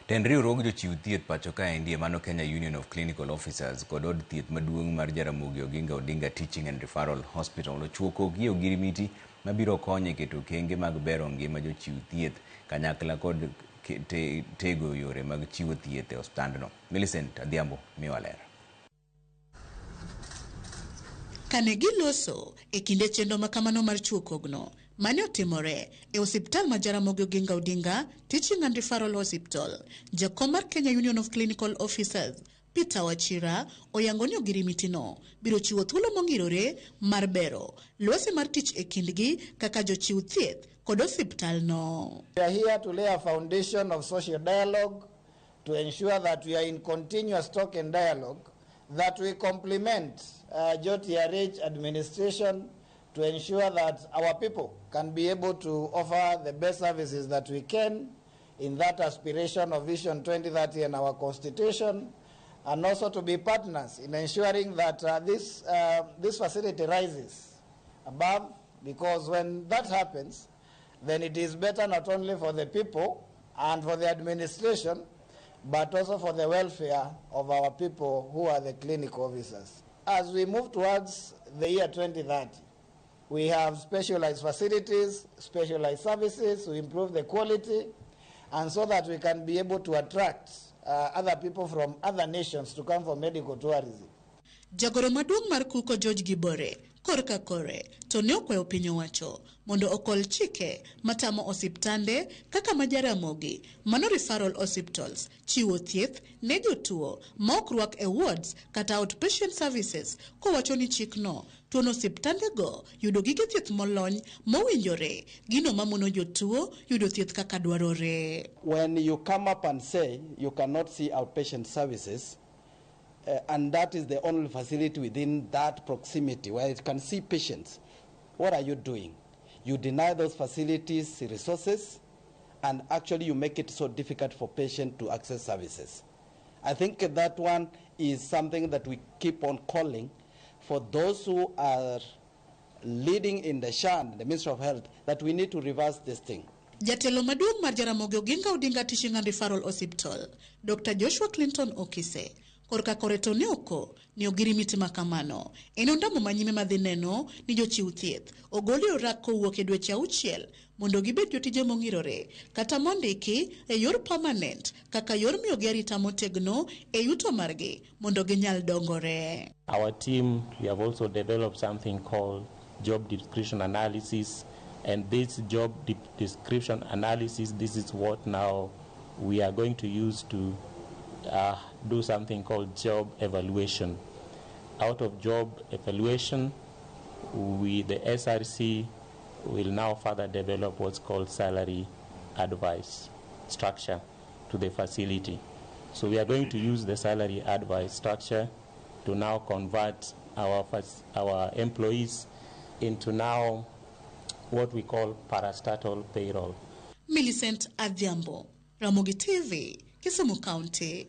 Tend riwruog jochiw thieth pacho kaendi e mano Kenya Union of Clinical Officers kod od thieth maduong' mar Jaramogi Oginga Odinga Teaching and Referral Hospital ochuo koki e ogirimiti mabiro konyo e keto okenge mag bero ngima jochiw thieth kanyakla kod tego yore mag chiwo thieth e osiptandno. Millicent Adhiambo miyowa ler. Kane giloso e kinde chenro ma kamano mar chiwo kogno mane otimore e osiptal ma Jaramogi Oginga Odinga Teaching and Referral Hospital, jakom mar Kenya Union of Clinical Officers Peter Wachira oyango ni ogirimitino biro chiwo thuolo mongirore mar bero lwasi mar tich e kindgi kaka jochiw thieth kod osiptalno. We are here to lay a foundation of social dialogue to ensure that we are in continuous talk and dialogue, that we complement JOTRH administration to ensure that our people can be able to offer the best services that we can in that aspiration of Vision 2030 and our Constitution, and also to be partners in ensuring that this facility rises above, because when that happens, then it is better not only for the people and for the administration, but also for the welfare of our people who are the clinical officers. As we move towards the year 2030, we have specialized facilities, specialized services to improve the quality, and so that we can be able to attract other people from other nations to come for medical tourism. Jagoro maduong' mar Kuko George Gibore korka kore to ne okwayo piny owacho mondo okol chike matamo osiptande kaka ma Jaramogi mano referral hospitals chiwo thieth ne jotuo ma ok rwak e wards kata outpatient services, kowacho ni chikno tuono osiptandego yudo gige thieth molony mowinjore, gino mamono jotuo yudo thieth kaka dwarore. When you come up and say you cannot see outpatient services, and that is the only facility within that proximity where it can see patients, what are you doing? You deny those facilities resources, and actually you make it so difficult for patients to access services. I think that one is something that we keep on calling for those who are leading in the SHA, the Ministry of Health, that we need to reverse this thing. Jatelo maduong' mar Jaramogi Oginga Odinga Teaching and Referral Hospital, Dr. Joshua Clinton Okise, korka kore to ne oko ni ogirimiti ma kamano en ondamo manyime madhi neno ni jochiw thieth ogol e orak kowuok e dweche 6 mondo gibed jotije mong'irore kata mondiki e yor permanent kaka yor miyogi arita motegno e yuto margi mondo ginyal dongore. Our team, we have also developed something called job description analysis, and this job description analysis, this is what now we are going to use to do something called job evaluation. Out of job evaluation, we, the SRC, will now further develop what's called salary advice structure to the facility. So we are going to use the salary advice structure to now convert our employees into now what we call parastatal payroll. Millicent Adhiambo, Ramogi TV, Kisumu County.